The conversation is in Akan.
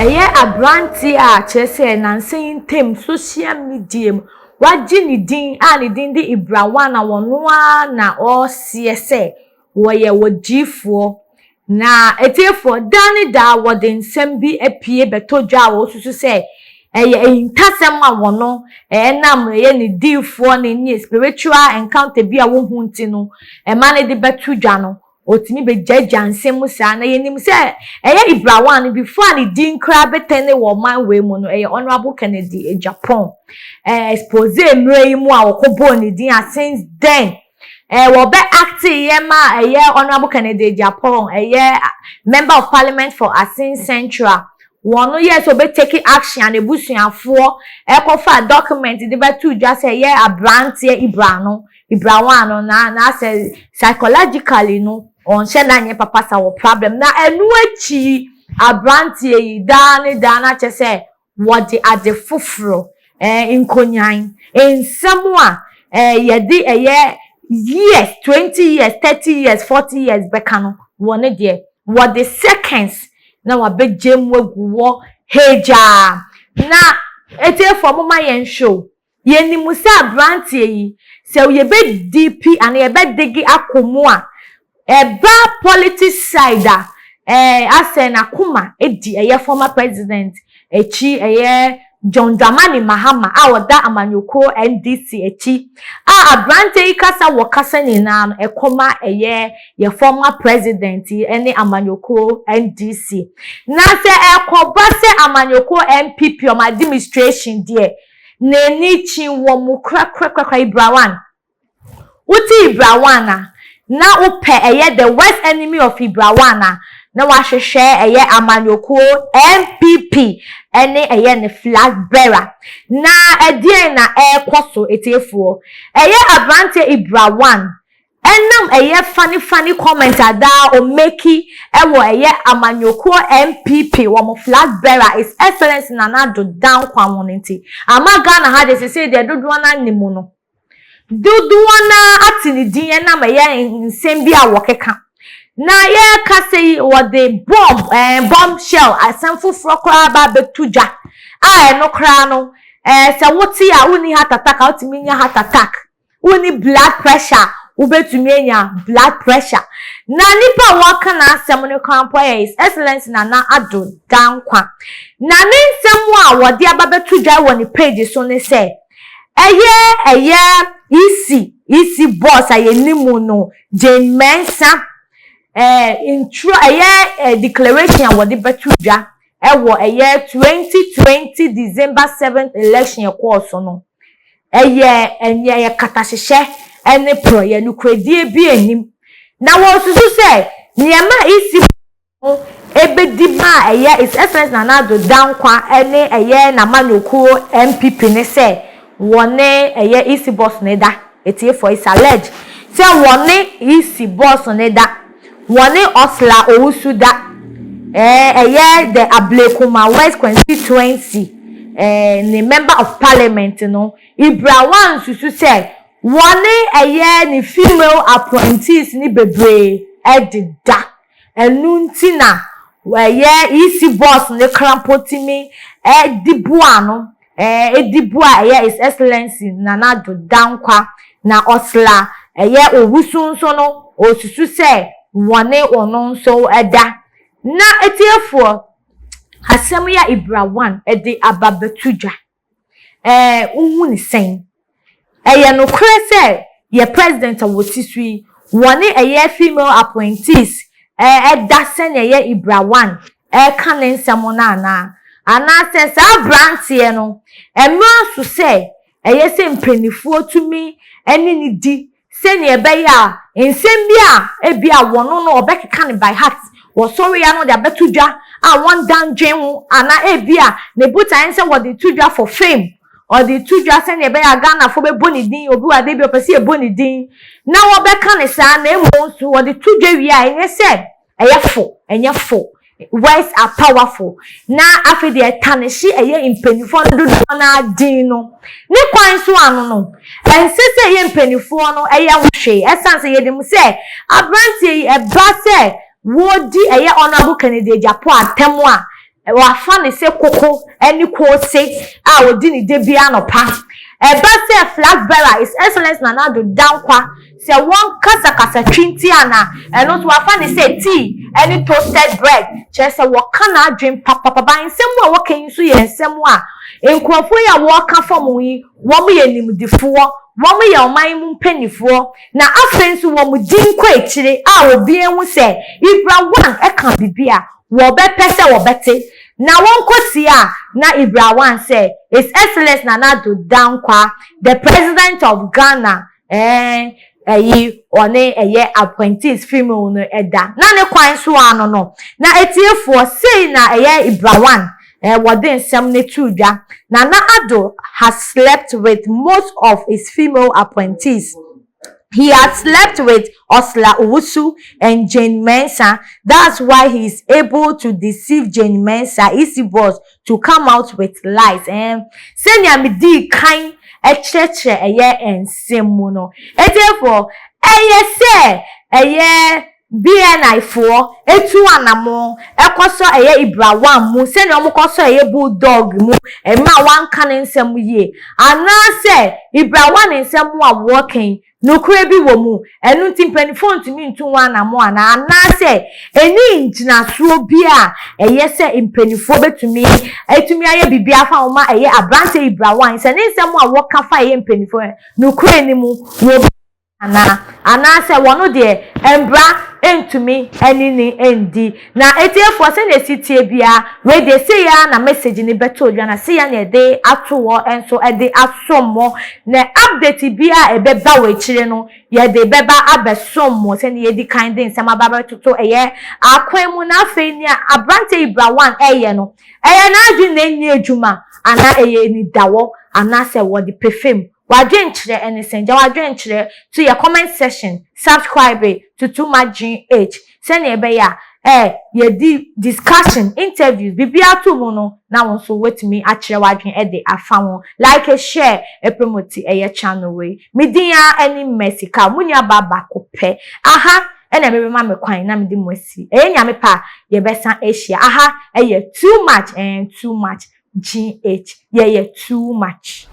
Ɛyɛ aberanteɛ a kyerɛ sɛ nansa yi ntam social media mu wagye ne din a ne din de Ibra One a ɔno ara na ɔreseɛ sɛ wɔyɛ odiyifoɔ. Na atiefoɔ, daa ne daa wɔde nsɛm bi apue bɛtɔ dwa a wɔsusu sɛ ɛyɛ ahintasɛm a wɔno ɛnam ɛyɛ ne diyifoɔ ne ne spiritual encounter bi a wohu nti no ɛma no de bɛto dwa no, otumi bɛgyaagyaa nsɛm mu saa. Na yɛnim sɛ ɛyɛ Ibra One before a ne din koraa bɛtɛne wɔ ɔman wei mu no, ɛyɛ Honourable Kennedy Agyapong expose mmerɛ yi mu a wɔkɔbɔɔ ne din a since then wɔbɛ act yɛ ma ɛyɛ Honourable Kennedy Agyapong, ɛyɛ Member of Parliament for Assin Central. Wɔn no yɛ sɛ ɔbɛ take action a n'ebusuafoɔ ɛkɔfa document de bɛto dwa sɛ ɛyɛ aberanteɛ Ibra no, Ibra One no, na asɛ psychologically no ɔnhyɛ da nyɛ papa sa wɔ problem. Na ɛno akyi, aberanteɛ yi daa ne daa na kyɛ sɛ wɔde ade foforɔ nkonyan nsɛm a yɛde ɛyɛ years, 20 years, 30 years, 40 years bɛka no, wɔ ne deɛ wɔde seconds na wabɛgye mu agu wɔ hegyaa. Na etiefoɔ, mo ma yɛn show yɛnim sɛ aberanteɛ yi, sɛ yɛbɛdi pi anaa yɛbɛ dig akɔ mu a, ɛba politics side a, asɛ n'akoma edi ɛyɛ former president akyi, ɛyɛ John Dramani Mahama a ɔda amanyɔkuo NDC akyi, a aberanteɛ yi kasa wɔ kasa nyinaa no ɛkɔma ɛyɛ yɛ former president yi ɛne amanyɔkuo NDC. Na sɛ ɛkɔba sɛ amanyɔkuo NPP ɔmo administration deɛ, n'ani kyi wɔ mu korakorakora. Ibra One, wote Ibra One a, na wopɛ ɛyɛ the worst enemy of Ibra One a, na wahwehwɛ ɛyɛ amanyɔkuo NPP ɛne ɛyɛ ne flag bearer. Na ɛdeɛn na ɛrekɔ so, etiefoɔ? Ɛyɛ aberanteɛ Ibra One ɛnam ɛyɛ funny funny comment a daa o make ɛwɔ ɛyɛ amanyɔkuo NPP wɔn flag bearer, His Excellence Nana Addo Dankwa wɔn nti ama Ghana ha de sese deɛ dodoɔ no anim no, dodoɔ no ate ne din ɛnam ɛyɛ nsɛm bi a wɔkeka. Na yɛrekasa yi, wɔde bomb shell asɛm foforɔ koraa ba abɛto dwa a ɛno koraa no sɛ wote a, wonni heart attack a, wotumi nya heart attack, wonni blood pressure, wobɛtumi anya blood pressure. Na nipa a wɔka n'asɛm no kwan mpo yɛ His Excellence Nana Addo Dankwa. Na ne nsɛm a wɔde aba bɛto dwa wɔ ne page so ne sɛ ɛyɛ EC boss a yɛnim no, Jean Mensa, nturo ɛyɛ declaration a wɔde bɛto dwa ɛwɔ ɛyɛ 2020 December 7th election ɛkɔɔ so no, ɛyɛ ɛnyɛ ɛyɛ katahyehyɛ ɛne porɔyɛ, nokoradie bi anim. Na wɔsusu sɛ nneɛma a EC no ebedi ma a ɛyɛ His Excellence Nana Addo Dankwa ɛne ɛyɛ n'amanyɔkuo NPP ne sɛ wɔne ɛyɛ EC boss ne da. Etiefoɔ, is alleged sɛ wɔne EC boss ne da, wɔne Ursula Owusu da, ɛyɛ the Ablekuma West constituency ne member of parliament no. Ibra One susu sɛ wɔne ɛyɛ ne female appointees ne bebree ɛde da. Ɛnu nti na ɛyɛ EC boss ne krampo timi ɛdi boa no, ɛdi boa ɛyɛ His Excellency Nana Addo Dankwa. Na Ursula ɛyɛ Owusu nso no, osusu sɛ wɔne ɔno nso ɛda. Na etiefoɔ, asɛm yi a Ibra One ɛde aba bɛto dwa, wohu ne sɛn? Ɛyɛ nokorɛ sɛ yɛ president a wɔsi so yi wɔne ɛyɛ female appointees ɛda sɛnea ɛyɛ Ibra One ɛka ne nsɛm no anaa? Anaasɛ saa aberanteɛ no mmerɛ so sɛ ɛyɛ sɛ mpanimfoɔ tumi ɛne ne di sɛnea ɛbɛyɛ a nsɛm bi a ebi a wɔn no ɔbɛkeka ne by heart, wɔsɔre ya no de abɛto dwa a wɔn da ndwen ho, anaa ebi a ne botaeɛ sɛ wɔde to dwa for fame, ɔde to dwa sɛnea ɛbɛyɛ a Ghanafoɔ bɛbɔ ne din, obi wɔ ade bi ɔpɛ sɛ yɛbɔ ne din na wɔbɛka ne saa. Na emu nso wɔde to dwa wie a, ɛnyɛ sɛ ɛyɛ fo, ɛnyɛ fo. Words are powerful. Na afei deɛ ɛtanehye ɛyɛ mpanimfoɔ no dodoɔ no adin no ne kwan so ano no, ɛnsɛ sɛ ɛyɛ mpanimfoɔ no ɛyɛ ho hwee, ɛsan sɛ yɛnim sɛ aberanteɛ yi ɛba sɛ wɔdi ɛyɛ Honourable Kennedy Agyapong atɛm a. Wafa no sɛ koko ne koose a ɔdi no da biara anɔpa. Ɛba sɛ flag bearer, His Excellence Nana Addo Dankwa, sɛ wɔnkasakasa twi nti a na ɛno nso wafa no sɛ tea ne toasted bread. Kyerɛ sɛ wɔka n'adwene papapapa. Nsɛm a wɔka yi nso yɛ nsɛm a nkurɔfoɔ yi a wɔreka fam yi, wɔyɛ nimdefoɔ, wɔyɛ ɔman yi mu mpanimfoɔ, na afei nso wɔn din kɔ akyire a obiara hu sɛ Ibra One ka biribi a, Wɔbɛpɛ sɛ wɔbɛte na wɔnkɔtie a na Ibra One sɛ His Excellence Nana Addo Dankwa the President of Ghana ɛɛ ɛyi ɔne ɛyɛ appointees female no ɛda na ne kwan so ano no na atiefoɔ sei na ɛyɛ Ibra One ɛɛ wɔde nsɛm no too dwa Nana Addo has slept with most of his female appointees. He had slept with Ursula Owusu and Jane Mensah. That's why he is able to deceive Jane Mensah, EC boss, to come out with lies. Eh? Sɛnea medii kan kyerɛkyerɛ ɛyɛ nsɛm mu no. Etiefoɔ, ɛyɛ sɛ ɛyɛ BNI foɔ etu anamo ɛkɔsɔ ɛyɛ Ibra One mu sɛnea wɔn kɔsɔ ɛyɛ Bulldog mu mmerɛ a wanka ne nsɛm yie anaasɛ Ibra One nsɛm a wɔka yi nokorɛ bi wɔ mu ɛno nti mpaninfoɔ ntumi ntu ho anamo anaa anaasɛ ɛni ngyinasoɔ bi a ɛyɛ sɛ mpaninfoɔ bɛtumi atumi ayɛ biribi afa ho ma ɛyɛ abranteɛ Ibra One sɛ ne nsɛm a wɔka fa ɛyɛ mpaninfoɔ nokorɛ ni mu wɔ anaa? Anaasɛ wɔn deɛ mbra ntumi ne no ndi. Na atiefoɔ sɛdeɛ ɛsi teɛ biara, wei deɛ sei ara na message no bɛtɔ dwa na sei ara na yɛde ato hɔ nso de asom mo. Na update biara a ɛbɛba wɔ akyire no, yɛde bɛba abɛsom mo sɛdeɛ yɛadi kan de nsɛm aba abɛtoto ɛyɛ akwan mu. Na afei nea aberanteɛ Ibra One ɛreyɛ no, ɛyɛ n'adwene na ɛnyɛ adwuma anaa ɛyɛ anidawɔ anaasɛ wɔde pɛ fam. W'adwenkyerɛ ne sɛn? Gya w'adwenkyerɛ to yɛ comment section, subscribe to Too Much GH sɛnea ɛbɛyɛ a eh yɛdi discussion, interviews, biribiara to mu no na wo nso woatumi akyerɛ w'adwene de afa ho. Like, share, promote ɛyɛ channel wei. Me din ara ne Mercy Kaw, mo nuabaa baako pɛ. Aha na ɛbɛbɛma me kwan na mede mo asi. Ɛyɛ Nyame pɛ a yɛbɛsan ahyia. Aha ɛyɛ Too Much eh, Too Much GH, yɛyɛ too much.